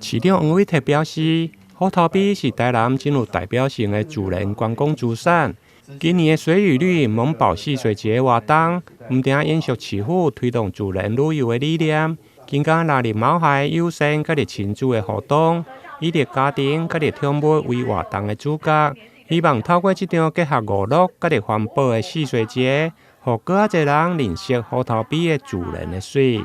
市長黃偉哲表示，虎頭埤是台南真有代表性的自然觀光資產。今年的水與綠萌寶戲水節活動，毋但延續市府推動自然旅遊的理念，更加納入毛孩友善佮親子的活動，以及家庭佮寵物為活動的主角，希望透過這場結合娛樂佮環保的戲水節，予閣較濟人認識虎頭埤的自然的媠。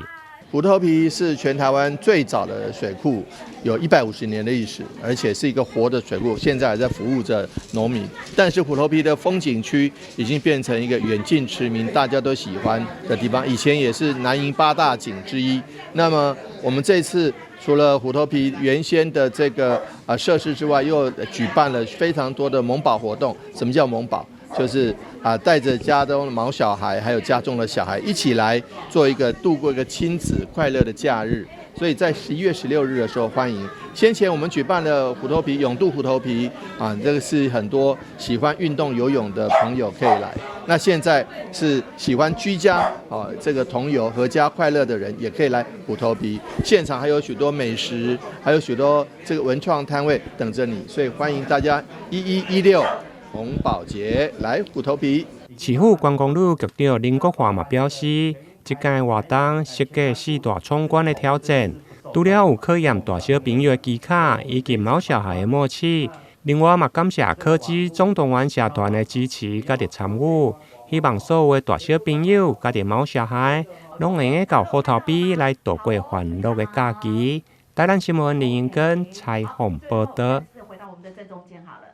虎頭埤是全台灣最早的水庫，有150年的歷史，而且是一個活的水庫，現在還在服務着農民。但是虎頭埤的風景區已經變成一個遠近馳名、大家都喜歡的地方，以前也是南瀛八大景之一。那麼我們這次除了虎頭埤原先的這個設施之外，又舉辦了非常多的萌寶活動。什麼叫萌寶？就是啊，帶着家中的毛小孩，還有家中的小孩一起來做一個度過一個親子快樂的假日。所以在11月16日的時候，歡迎。先前我們舉辦了虎頭埤泳渡虎頭埤啊，這個是很多喜歡運動游泳的朋友可以來。那現在是喜歡居家啊，這個同遊合家快樂的人也可以來虎頭埤。現場還有許多美食，還有許多這個文創攤位等着你，所以歡迎大家1116。萌寶節來虎頭埤。市府觀光旅局長林國華嘛表示，這屆活動設計四大闖關的挑戰，除了有考驗大小朋友的技巧以及毛小孩的默契，另外嘛感謝科技總動員社團的支持佮參與，希望所有的大小朋友佮毛小孩，攏會用到虎頭埤來度過歡樂的假期。台南新聞林英根採訪報導。回到我們的正中間好了。